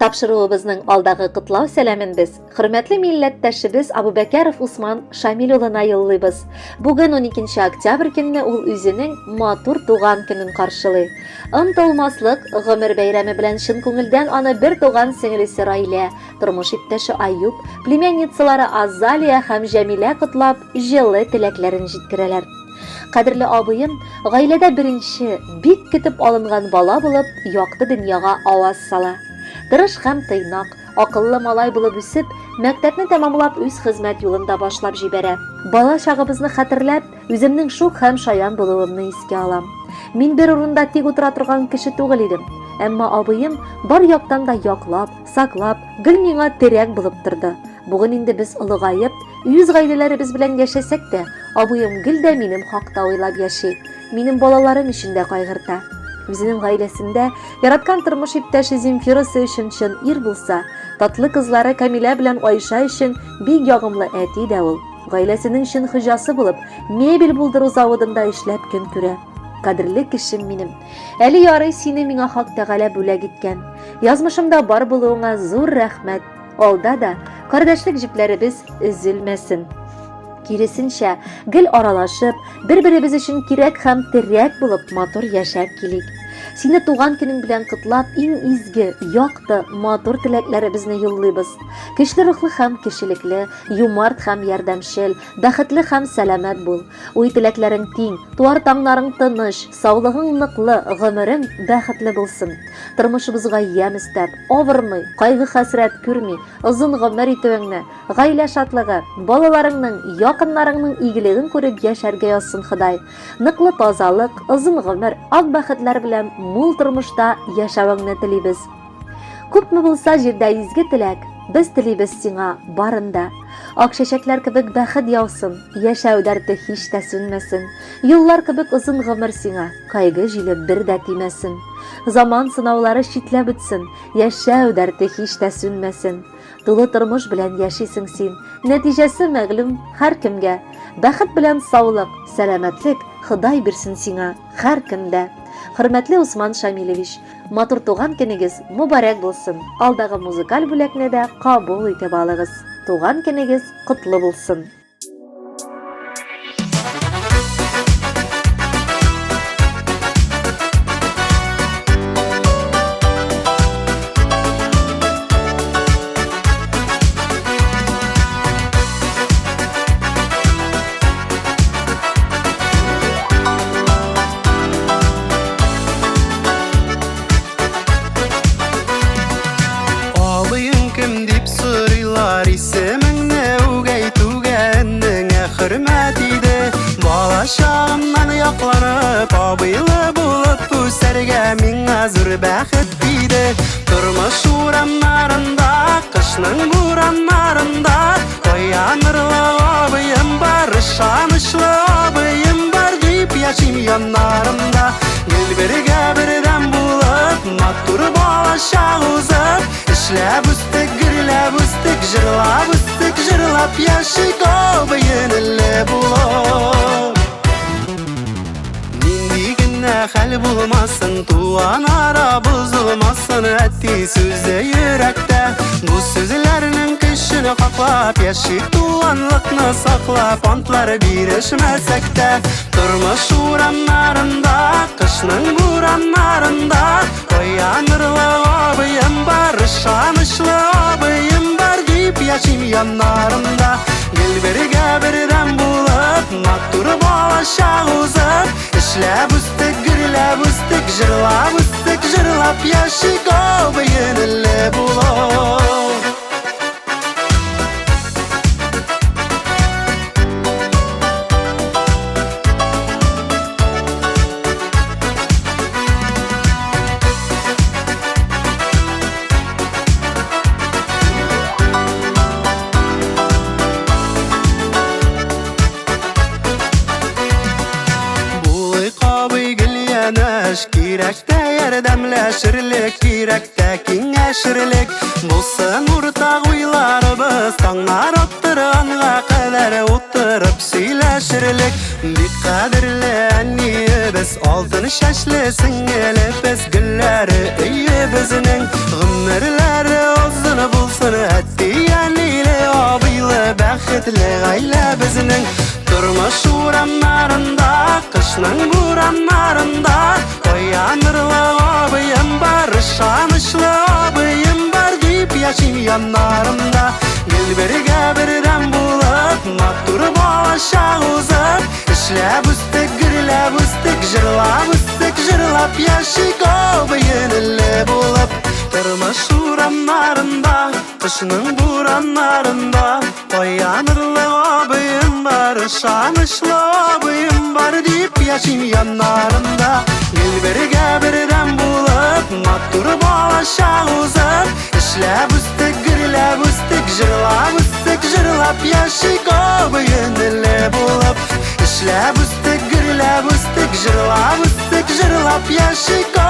Тапшыруыбызның алдагы котлау сәламен без хөрмәтле милләттәшебез Абубәкәров Усман Шамил улына юллыйбыз. Бүген 12 октябрь көнне ул үзенең матур туган көнен каршылый. Онытылмаслык гомер бәйрәме белән чын күңелдән аны бер туган сеңлесе Райлә, тормыш иптәше Аюб, племянницалары Азалия һәм Җәмилә котлап, җылы теләкләрен җиткерәләр. Кадерле абыем гаиләдә беренче, бик көтеп алынган бала булып, якты дөньяга аваз сала. Тырыш һәм тыйнак, акыллы малай булып үсеп, мәктәпне тәмамлап үз хезмәт юлын да башлап җибәрә. Бала чагыбызны хәтерләп, үземнең шук һәм шаян булуымны искә алам. Мин бер урында тик утыра торган кеше түгел идем. Әмма абыем бар яктан да яклап, саклап, гел миңа терәк булып торды. Бүген инде без олыгаеп, үз гаиләләребез белән яшәсәк тә, абыем гел дә минем хакта уйлап яши. Минем балаларым өчен дә кайгырта. Үзенең гаиләсендә яраткан тормыш иптәше Земфирасы өчен чын ир булса, татлы кызлары Камилә белән Айша өчен бик ягымлы әти дә ул. Гаиләсенең чын хуҗасы булып, мебель булдыру заводында эшләп көн күрә. Кадерле кешем минем. Әле ярый сине миңа Хак Тәгалә бүләк иткән. Язмышымда бар булуыңа зур рәхмәт. Алда да кардәшлек җепләребез өзелмәсен. Киресенчә, гел аралашып, бер-беребез өчен кирәк һәм терәк булып матур яшәп килик. Сине туган көнең белән котлап, иң изге, якты, матур теләкләребезне юллыйбыз. Көчле рухлы һәм кешелекле, юмарт һәм ярдәмчел, бәхетле һәм сәламәт бул. Уй-теләкләрең тиң, туар таңнарың тыныч, саулыгың ныклы, гомерең бәхетле булсын. Тормышыбызга ямь өстәп, авырмый, кайгы-хәсрәт күрми, озын гомер итүеңне, гаилә шатлыгы, балаларыңның, якыннарыңның игелеген күреп яшәргә язсын Ходай. Ныклы тазалык, озын гомер, ак бәхетләр белән мул тормышта яшәвеңне телибез. Күпме булса җирдә изге теләк, без телибез сиңа барын да. Ак чәчәкләр кебек бәхет яусын, яшәү дәрте һич тә сүнмәсен. Еллар кебек озын гомер сиңа, кайгы җиле бер дә тимәсен. Заман сынаулары читләп үтсен, яшәү дәрте һич тә сүнмәсен. Тулы тормыш белән яшисең син, нәтиҗәсе мәгълүм һәркемгә. Бәхет белән саулык, сәламәтлек Ходай бирсен сиңа һәр көндә. Хөрмәтле Усман Шамилевич, матур туган көнегез мөбарәк булсын! Алдагы музыкаль бүләкне дә кабул итеп алыгыз. Туган көнегез котлы булсын! Абыең кем дип сорыйлар, исемеңне үк әйтүгә энеңә хөрмәт иде. Бала чагымнан якланып, абыйлы булып үсәргә миңа зур бәхет тиде. Тормыш урамнарында, кышның бураннарында Таянырлы абыем бар, ышанычлы абыем бар дип яшим яннарымда. Гел бергә бердәм булып, матур балачак узып, эшләп үстек, гөрләп үстек, җырлап үстек, җырлап яшик абый-энеле булып. Нинди генә хәл булмасын, туган ара бозылмасын, әти сүзе йөрәктә. Бу сүзләрнең көчен хаклап, яши туганлыкны саклап, антлар бирешмәсәк тә, тормыш урамнарында, кышның бураннарында, таянырлы абыем бар, ышанычлы абыем бар дип яшим яннарымда. Гел бергә бердәм булып, матур балачак узып, эшләп үстек, гөрләп үстек, җырлап үстек, җырлап яшик абый-энеле булып. Булыйк абый гел янәш. Кардәш кирәк тә ярдәмләшерлек, кирәк тә киңәшерлек. Булсын уртак уйларыбыз, таңнар аттырганга кадәр утырып сөйләшерлек. Бик кадерле әниебез, алтын чәчле сеңелебез, гөлләре өебезнең. Гомерләре озын булсын, әти-әниле, абыйлы, бәхетле гаилә безнең. Тормыш урамнарында, кышның бураннарында таянырлык абыем бар, ышанычлы абыем бар дип яшим яннарымда. Гел бергә бердәм булып, матур балачак узып, эшләп үстек, гөрләп үстек, җырлап үстек, җырлап яшик абый-энеле булып. Тормыш урамнарында, кышның бураннарында таянырлык абыем бар, ышанычлы абыем бар дип яшим яннарымда. Гел бергә бердәм булып, матур балачак узып, эшләп үстек, гөрләп үстек, җырлап үстек, җырлап яшик абый-энеле булып. Эшләп үстек, гөрләп үстек, җырлап үстек, җырлап яшик.